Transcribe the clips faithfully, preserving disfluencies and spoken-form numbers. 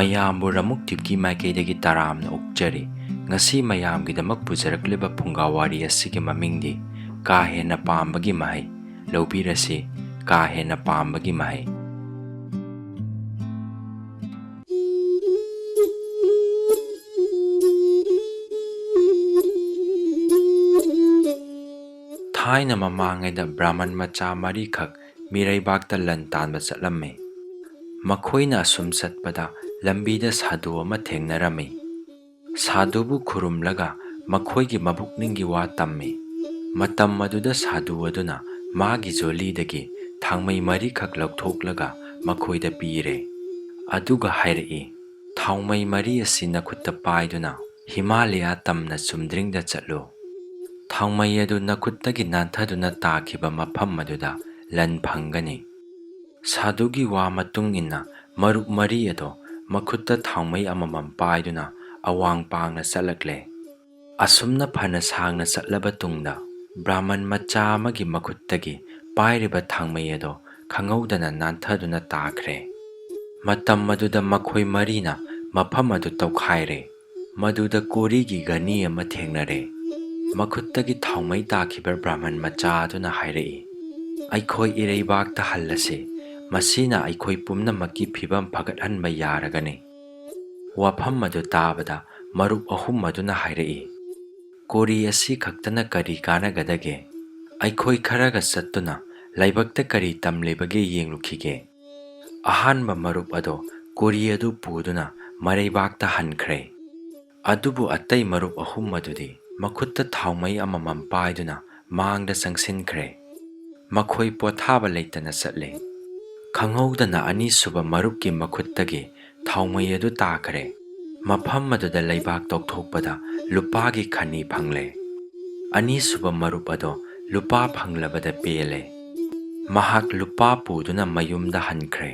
ꯃꯌꯥꯝꯕꯨ ꯔꯃꯨꯛ ꯇꯤꯞꯀꯤ ꯃꯥꯏꯀꯩꯗꯒꯤ ꯇꯔꯥꯝꯅ ꯑꯣꯛꯆꯔꯤ꯫ ꯉꯁꯤ ꯃꯌꯥꯝꯒꯤꯗꯃꯛ ꯄꯨꯖꯔꯛꯂꯤꯕ ꯐꯨꯡꯒꯥ ꯋꯥꯔꯤ ꯑꯁꯤꯒꯤ ꯃꯃꯤꯡꯗꯤ ꯀꯥ ꯍꯦꯟꯅ ꯄꯥꯝꯕꯒꯤ ꯃꯍꯩ꯫ ꯂꯧꯕꯤꯔꯁꯤ, ꯀꯥ ꯍꯦꯟꯅ ꯄꯥꯝꯕꯒꯤ ꯃꯍꯩ꯫ ꯊꯥꯏꯅ ꯃꯃꯥꯡꯉꯩꯗ ꯕ꯭ꯔꯥꯍꯃꯟ ꯃꯆꯥ ꯃꯔꯤꯈꯛ ꯃꯤꯔꯩꯕꯥꯛꯇ ꯂꯟ ꯇꯥꯟꯕ ꯆꯠꯂꯝꯃꯤ꯫ ꯃꯈꯣꯏꯅ ꯑꯁꯨꯝ ꯆꯠꯄꯗ ꯂꯝꯕꯤꯗ ꯁꯥꯗꯨ ꯑꯃ ꯊꯦꯡꯅꯔꯝꯃꯤ꯫ ꯁꯥꯗꯨꯕꯨ ꯈꯨꯔꯨꯝꯂꯒ ꯃꯈꯣꯏꯒꯤ ꯃꯕꯨꯛꯅꯤꯡꯒꯤ ꯋꯥ ꯇꯝꯃꯤ꯫ ꯃꯇꯝ ꯑꯗꯨꯗ ꯁꯥꯗꯨ ꯑꯗꯨꯅ ꯃꯥꯒꯤ ꯖꯣꯂꯤꯗꯒꯤ ꯊꯥꯡꯃꯩ ꯃꯔꯤꯈꯛ ꯂꯧꯊꯣꯛꯂꯒ ꯃꯈꯣꯏꯗ ꯄꯤꯔꯦ꯫ ꯑꯗꯨꯒ ꯍꯥꯏꯔꯛꯏ, "ꯊꯥꯎꯃꯩ ꯃꯔꯤ ꯑꯁꯤ ꯅꯈꯨꯠꯇ ꯄꯥꯏꯗꯨꯅ ꯍꯤꯃꯥꯂꯌꯥ ꯇꯝꯅ ꯆꯨꯝꯗ꯭ꯔꯤꯡꯗ ꯆꯠꯂꯨ꯫ ꯊꯥꯎꯃꯩ ꯑꯗꯨ ꯅꯈꯨꯠꯇꯒꯤ ꯅꯥꯟꯊꯗꯨꯅ ꯇꯥꯈꯤꯕ ꯃꯐꯝ ꯑꯗꯨꯗ ꯂꯟ ꯐꯪꯒꯅꯤ꯫" ꯁꯥꯗꯨꯒꯤ ꯋꯥ ꯃꯇꯨꯡ ꯏꯟꯅ ꯃꯔꯨꯞ ꯃꯔꯤ ꯑꯗꯣ ꯃꯈꯨꯠꯇ ꯊꯥꯎꯃꯩ ꯑꯃꯃꯝ ꯄꯥꯏꯗꯨꯅ ꯑꯋꯥꯡ ꯄꯥꯡꯅ ꯆꯠꯂꯛꯂꯦ꯫ ꯑꯁꯨꯝꯅ ꯐꯅ ꯁꯥꯡꯅ ꯆꯠꯂꯕ ꯇꯨꯡꯗ ꯕ꯭ꯔꯥꯍꯃꯟ ꯃꯆꯥ ꯑꯃꯒꯤ ꯃꯈꯨꯠꯇꯒꯤ ꯄꯥꯏꯔꯤꯕ ꯊꯥꯡꯃꯩ ꯑꯗꯣ ꯈꯪꯍꯧꯗꯅ ꯅꯥꯟꯊꯗꯨꯅ ꯇꯥꯈ꯭ꯔꯦ꯫ ꯃꯇꯝ ꯑꯗꯨꯗ ꯃꯈꯣꯏ ꯃꯔꯤꯅ ꯃꯐꯝ ꯑꯗꯨ ꯇꯧꯈꯥꯏꯔꯦ꯫ ꯃꯗꯨꯗ ꯀꯣꯔꯤꯒꯤ ꯘꯅꯤ ꯑꯃ ꯊꯦꯡꯅꯔꯦ꯫ ꯃꯈꯨꯠꯇꯒꯤ ꯊꯥꯎꯃꯩ ꯇꯥꯈꯤꯕ ꯕ꯭ꯔꯥꯍꯃꯟ ꯃꯆꯥ ꯑꯗꯨꯅ ꯍꯥꯏꯔꯛꯏ, "ꯑꯩꯈꯣꯏ ꯏꯔꯩꯕꯥꯛꯇ ꯍꯜꯂꯁꯤ꯫ ꯃꯁꯤꯅ ꯑꯩꯈꯣꯏ ꯄꯨꯝꯅꯃꯛꯀꯤ ꯐꯤꯕꯝ ꯐꯒꯠꯍꯟꯕ ꯌꯥꯔꯒꯅꯤ꯫" ꯋꯥꯐꯝ ꯑꯗꯨ ꯇꯥꯕꯗ ꯃꯔꯨꯞ ꯑꯍꯨꯝ ꯑꯗꯨꯅ ꯍꯥꯏꯔꯛꯏ, "ꯀꯣꯔꯤ ꯑꯁꯤ ꯈꯛꯇꯅ ꯀꯔꯤ ꯀꯥꯟꯅꯒꯗꯒꯦ? ꯑꯩꯈꯣꯏ ꯈꯔꯒ ꯆꯠꯇꯨꯅ ꯂꯥꯏꯕꯛꯇ ꯀꯔꯤ ꯇꯝꯂꯤꯕꯒꯦ ꯌꯦꯡꯂꯨꯈꯤꯒꯦ꯫" ꯑꯍꯥꯟꯕ ꯃꯔꯨꯞ ꯑꯗꯣ ꯀꯣꯔꯤ ꯑꯗꯨ ꯄꯨꯗꯨꯅ ꯃꯔꯩꯕꯥꯛꯇ ꯍꯟꯈ꯭ꯔꯦ꯫ ꯑꯗꯨꯕꯨ ꯑꯇꯩ ꯃꯔꯨꯞ ꯑꯍꯨꯝ ꯑꯗꯨꯗꯤ ꯃꯈꯨꯠꯇ ꯊꯥꯎꯃꯩ ꯑꯃꯃꯝ ꯄꯥꯏꯗꯨꯅ ꯃꯥꯡꯗ ꯆꯪꯁꯤꯟꯈ꯭ꯔꯦ꯫ ꯃꯈꯣꯏ ꯄꯣꯊꯥꯕ ꯂꯩꯇꯅ ꯆꯠꯂꯦ꯫ ꯈꯪꯍꯧꯗꯅ ꯑꯅꯤꯁꯨꯕ ꯃꯔꯨꯞꯀꯤ ꯃꯈꯨꯠꯇꯒꯤ ꯊꯥꯎꯃꯩ ꯑꯗꯨ ꯇꯥꯈ꯭ꯔꯦ꯫ ꯃꯐꯝ ꯑꯗꯨꯗ ꯂꯩꯕꯥꯛ ꯇꯧꯊꯣꯛꯄꯗ ꯂꯨꯄꯥꯒꯤ ꯈꯅꯤ ꯐꯪꯂꯦ꯫ ꯑꯅꯤꯁꯨꯕ ꯃꯔꯨꯞ ꯑꯗꯣ ꯂꯨꯄꯥ ꯐꯪꯂꯕꯗ ꯄꯦꯜꯂꯦ꯫ ꯃꯍꯥꯛ ꯂꯨꯄꯥ ꯄꯨꯗꯨꯅ ꯃꯌꯨꯝꯗ ꯍꯟꯈ꯭ꯔꯦ꯫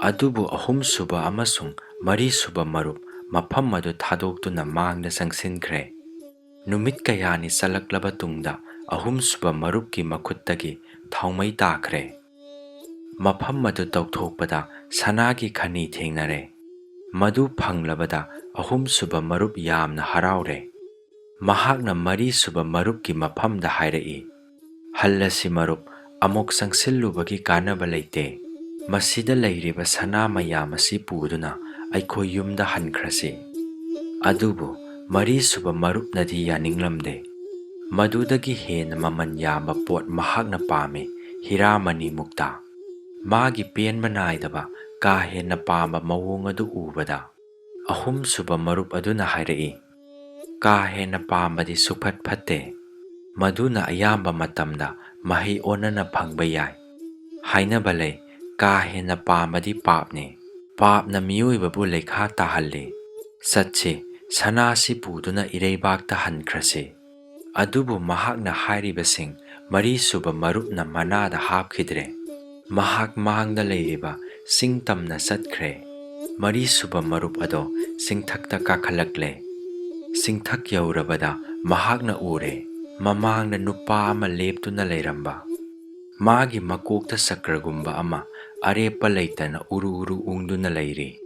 ꯑꯗꯨꯕꯨ ꯑꯍꯨꯝꯁꯨꯕ ꯑꯃꯁꯨꯡ ꯃꯔꯤꯁꯨꯕ ꯃꯔꯨꯞ ꯃꯐꯝ ꯑꯗꯨ ꯊꯥꯗꯣꯛꯇꯨꯅ ꯃꯥꯡꯗ ꯆꯪꯁꯤꯟꯈ꯭ꯔꯦ꯫ ꯅꯨꯃꯤꯠ ꯀꯌꯥꯅꯤ ꯆꯠꯂꯛꯂꯕ ꯇꯨꯡꯗ ꯑꯍꯨꯝꯁꯨꯕ ꯃꯔꯨꯞꯀꯤ ꯃꯈꯨꯠꯇꯒꯤ ꯊꯥꯎꯃꯩ ꯇꯥꯈ꯭ꯔꯦ꯫ ꯃꯐꯝ ꯑꯗꯨ ꯇꯧꯊꯣꯛꯄꯗ ꯁꯅꯥꯒꯤ ꯈꯅꯤ ꯊꯦꯡꯅꯔꯦ꯫ ꯃꯗꯨ ꯐꯪꯂꯕꯗ ꯑꯍꯨꯝꯁꯨꯕ ꯃꯔꯨꯞ ꯌꯥꯝꯅ ꯍꯔꯥꯎꯔꯦ꯫ ꯃꯍꯥꯛꯅ ꯃꯔꯤꯁꯨꯕ ꯃꯔꯨꯞꯀꯤ ꯃꯐꯝꯗ ꯍꯥꯏꯔꯛꯏ, "ꯍꯜꯂꯁꯤ ꯃꯔꯨꯞ, ꯑꯃꯨꯛ ꯆꯪꯁꯤꯜꯂꯨꯕꯒꯤ ꯀꯥꯟꯅꯕ ꯂꯩꯇꯦ꯫ ꯃꯁꯤꯗ ꯂꯩꯔꯤꯕ ꯁꯅꯥ ꯃꯌꯥꯝ ꯑꯁꯤ ꯄꯨꯗꯨꯅ ꯑꯩꯈꯣꯏ ꯌꯨꯝꯗ ꯍꯟꯈ꯭ꯔꯁꯤ"꯫ ꯑꯗꯨꯕꯨ ꯃꯔꯤꯁꯨꯕ ꯃꯔꯨꯞꯅꯗꯤ ꯌꯥꯅꯤꯡꯂꯝꯗꯦ꯫ ꯃꯗꯨꯗꯒꯤ ꯍꯦꯟꯅ ꯃꯃꯜ ꯌꯥꯝꯕ ꯄꯣꯠ ꯃꯍꯥꯛꯅ ꯄꯥꯝꯃꯤ, ꯍꯤꯔꯥꯃꯅꯤ ꯃꯨꯛꯇꯥ꯫ ꯃꯥꯒꯤ ꯄꯦꯟꯕ ꯅꯥꯏꯗꯕ, ꯀꯥ ꯍꯦꯟꯅ ꯄꯥꯝꯕ ꯃꯑꯣꯡ ꯑꯗꯨ ꯎꯕꯗ, ꯑꯍꯨꯝꯁꯨꯕ ꯃꯔꯨꯞ ꯑꯗꯨꯅ ꯍꯥꯏꯔꯛꯏ, "ꯀꯥ ꯍꯦꯟꯅ ꯄꯥꯝꯕꯗꯤ ꯁꯨꯐꯠ ꯐꯠꯇꯦ꯫ ꯃꯗꯨꯅ ꯑꯌꯥꯝꯕ ꯃꯇꯝꯗ ꯃꯍꯩ ꯑꯣꯟꯅꯅ ꯐꯪꯕ ꯌꯥꯏ꯫ ꯍꯥꯏꯅꯕ ꯂꯩ, ꯀꯥ ꯍꯦꯟꯅ ꯄꯥꯝꯕꯗꯤ ꯄꯥꯞꯅꯤ꯫ ꯄꯥꯞꯅ ꯃꯤꯑꯣꯏꯕꯕꯨ ꯂꯩꯈꯥ ꯇꯥꯍꯜꯂꯤ꯫ ꯆꯠꯁꯤ, ꯁꯅꯥꯁꯤ ꯄꯨꯗꯨꯅ ꯏꯔꯩꯕꯥꯛꯇ ꯍꯟꯈ꯭ꯔꯁꯤ"꯫ ꯑꯗꯨꯕꯨ ꯃꯍꯥꯛꯅ ꯍꯥꯏꯔꯤꯕꯁꯤꯡ ꯃꯔꯤꯁꯨꯕ ꯃꯔꯨꯞꯅ ꯃꯅꯥꯗ ꯍꯥꯞꯈꯤꯗ꯭ꯔꯦ꯫ ꯃꯍꯥꯛ ꯃꯥꯡꯗ ꯂꯩꯔꯤꯕ ꯆꯤꯡ ꯇꯝꯅ ꯆꯠꯈ꯭ꯔꯦ꯫ ꯃꯔꯤꯁꯨꯕ ꯃꯔꯨꯞ ꯑꯗꯣ ꯆꯤꯡꯊꯛꯇ ꯀꯥꯈꯠꯂꯛꯂꯦ꯫ ꯆꯤꯡꯊꯛ ꯌꯧꯔꯕꯗ ꯃꯍꯥꯛꯅ ꯎꯔꯦ, ꯃꯃꯥꯡꯗ ꯅꯨꯄꯥ ꯑꯃ ꯂꯦꯞꯇꯨꯅ ꯂꯩꯔꯝꯕ꯫ ꯃꯥꯒꯤ ꯃꯀꯣꯛꯇ ꯆꯀ꯭ꯔꯒꯨꯝꯕ ꯑꯃ ꯑꯔꯦꯞꯄ ꯂꯩꯇꯅ ꯎꯔꯨ ꯎꯔꯨ ꯎꯪꯗꯨꯅ ꯂꯩꯔꯤ꯫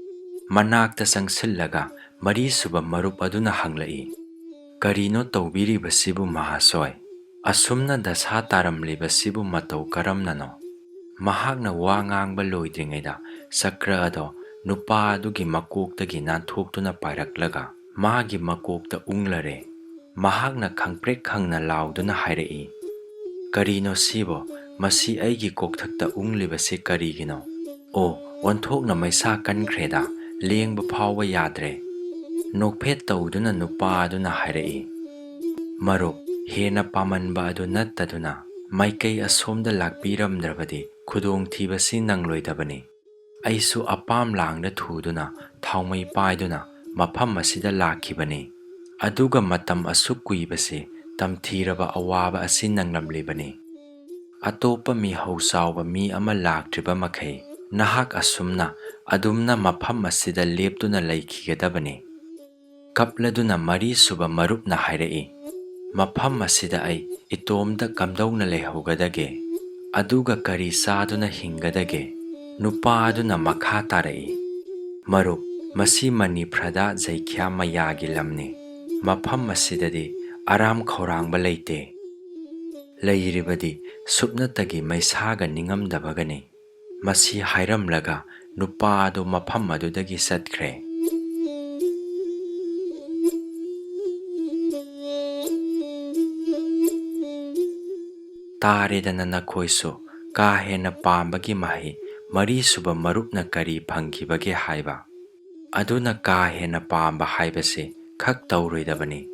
ꯃꯅꯥꯛꯇ ꯆꯪꯁꯤꯜꯂꯒ ꯃꯔꯤꯁꯨꯕ ꯃꯔꯨꯞ ꯑꯗꯨꯅ ꯍꯪꯂꯛꯏ, "ꯀꯔꯤꯅꯣ ꯇꯧꯕꯤꯔꯤꯕꯁꯤꯕꯨ ꯃꯍꯥꯁꯣꯏ? ꯑꯁꯨꯝꯅ ꯗꯁꯥ ꯇꯥꯔꯝꯂꯤꯕꯁꯤꯕꯨ ꯃꯇꯧ ꯀꯔꯝꯅꯅꯣ?" ꯃꯍꯥꯛꯅ ꯋꯥ ꯉꯥꯡꯕ ꯂꯣꯏꯗ꯭ꯔꯤꯉꯩꯗ ꯆꯀ꯭ꯔ ꯑꯗꯣ ꯅꯨꯄꯥ ꯑꯗꯨꯒꯤ ꯃꯀꯣꯛꯇꯒꯤ ꯅꯥꯟꯊꯣꯛꯇꯨꯅ ꯄꯥꯏꯔꯛꯂꯒ ꯃꯥꯒꯤ ꯃꯀꯣꯛꯇ ꯎꯪꯂꯔꯦ꯫ ꯃꯍꯥꯛꯅ ꯈꯪꯄ꯭ꯔꯦꯛ ꯈꯪꯅ ꯂꯥꯎꯗꯨꯅ ꯍꯥꯏꯔꯛꯏ, "ꯀꯔꯤꯅꯣ ꯁꯤꯕꯣ? ꯃꯁꯤ ꯑꯩꯒꯤ ꯀꯣꯛꯊꯛꯇ ꯎꯪꯂꯤꯕꯁꯤ ꯀꯔꯤꯒꯤꯅꯣ? ꯑꯣ, ꯑꯣꯟꯊꯣꯛꯅ ꯃꯩꯁꯥ ꯀꯟꯈ꯭ꯔꯦꯗ, ꯂꯦꯡꯕ ꯐꯥꯎꯕ ꯌꯥꯗ꯭ꯔꯦ"꯫ ꯅꯣꯛꯐꯦꯠ ꯇꯧꯗꯨꯅ ꯅꯨꯄꯥ ꯑꯗꯨꯅ ꯍꯥꯏꯔꯛꯏ, "ꯃꯔꯨꯞ, ꯍꯦꯟꯅ ꯄꯥꯝꯃꯟꯕ ꯑꯗꯨ ꯅꯠꯇꯗꯨꯅ ꯃꯥꯏꯀꯩ ꯑꯁꯣꯝꯗ ꯂꯥꯛꯄꯤꯔꯝꯗ꯭ꯔꯕꯗꯤ ꯈꯨꯗꯣꯡꯊꯤꯕꯁꯤ ꯅꯪꯂꯣꯏꯗꯕꯅꯤ꯫ ꯑꯩꯁꯨ ꯑꯄꯥꯝ ꯂꯥꯡꯗ ꯊꯨꯗꯨꯅ ꯊꯥꯎꯃꯩ ꯄꯥꯏꯗꯨꯅ ꯃꯐꯝ ꯑꯁꯤꯗ ꯂꯥꯛꯈꯤꯕꯅꯤ꯫ ꯑꯗꯨꯒ ꯃꯇꯝ ꯑꯁꯨꯛ ꯀꯨꯏꯕꯁꯤ ꯇꯝꯊꯤꯔꯕ ꯑꯋꯥꯕ ꯑꯁꯤ ꯅꯪꯂꯝꯂꯤꯕꯅꯤ꯫ ꯑꯇꯣꯞꯄ ꯃꯤꯍꯧ ꯆꯥꯎꯕ ꯃꯤ ꯑꯃ ꯂꯥꯛꯇ꯭ꯔꯤꯕ ꯃꯈꯩ ꯅꯍꯥꯛ ꯑꯁꯨꯝꯅ ꯑꯗꯨꯝꯅ ꯃꯐꯝ ꯑꯁꯤꯗ ꯂꯦꯞꯇꯨꯅ ꯂꯩꯈꯤꯒꯗꯕꯅꯤ"꯫ ꯀꯞꯂꯗꯨꯅ ꯃꯔꯤꯁꯨꯕ ꯃꯔꯨꯞꯅ ꯍꯥꯏꯔꯛꯏ, "ꯃꯐꯝ ꯑꯁꯤꯗ ꯑꯩ ꯏꯇꯣꯝꯇ ꯀꯝꯗꯧꯅ ꯂꯩꯍꯧꯒꯗꯒꯦ? ꯑꯗꯨꯒ ꯀꯔꯤ ꯆꯥꯗꯨꯅ ꯍꯤꯡꯒꯗꯒꯦ?" ꯅꯨꯄꯥ ꯑꯗꯨꯅ ꯃꯈꯥ ꯇꯥꯔꯛꯏ, "ꯃꯔꯨꯞ, ꯃꯁꯤ ꯃꯅꯤꯄ꯭ꯔꯗ ꯖꯩꯈ꯭ꯌꯥ ꯃꯌꯥꯒꯤ ꯂꯝꯅꯤ꯫ ꯃꯐꯝ ꯑꯁꯤꯗꯗꯤ ꯑꯔꯥꯝ ꯈꯧꯔꯥꯡꯕ ꯂꯩꯇꯦ꯫ ꯂꯩꯔꯤꯕꯗꯤ ꯁꯨꯞꯅꯇꯒꯤ ꯃꯩꯁꯥꯒ ꯅꯤꯡꯉꯝꯗꯕꯒꯅꯤ꯫ ꯃꯁꯤ ꯍꯥꯏꯔꯝꯂꯒ ꯅꯨꯄꯥ ꯑꯗꯨ ꯃꯐꯝ ꯑꯗꯨꯗꯒꯤ ꯆꯠꯈ꯭ꯔꯦ꯫ ꯇꯥꯔꯦꯗꯅ ꯅꯈꯣꯏꯁꯨ ꯀꯥ ꯍꯦꯟꯅ ꯄꯥꯝꯕꯒꯤ ꯃꯍꯩ ꯃꯔꯤꯁꯨꯕ ꯃꯔꯨꯞꯅ ꯀꯔꯤ ꯐꯪꯈꯤꯕꯒꯦ ꯍꯥꯏꯕ꯫ ꯑꯗꯨꯅ ꯀꯥ ꯍꯦꯟꯅ ꯄꯥꯝꯕ ꯍꯥꯏꯕꯁꯤ ꯈꯛ ꯇꯧꯔꯣꯏꯗꯕꯅꯤ꯫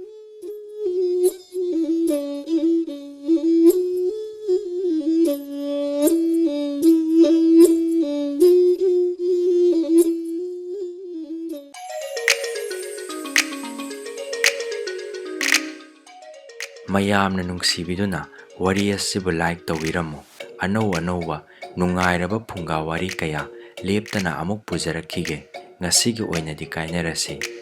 ꯃꯌꯥꯝꯅ ꯅꯨꯡꯁꯤꯕꯤꯗꯨꯅ ꯋꯥꯔꯤ ꯑꯁꯤꯕꯨ like ꯇꯧꯕꯤꯔꯝꯃꯨ꯫ ꯑꯅꯧ ꯑꯅꯧꯕ ꯅꯨꯡꯉꯥꯏꯔꯕ ꯐꯨꯡꯒꯥ ꯋꯥꯔꯤ ꯀꯌꯥ ꯂꯦꯞꯇꯅ ꯑꯃꯨꯛ ꯄꯨꯖꯔꯛꯈꯤꯒꯦ꯫ ꯉꯁꯤꯒꯤ ꯑꯣꯏꯅꯗꯤ ꯀꯥꯏꯅꯔꯁꯤ꯫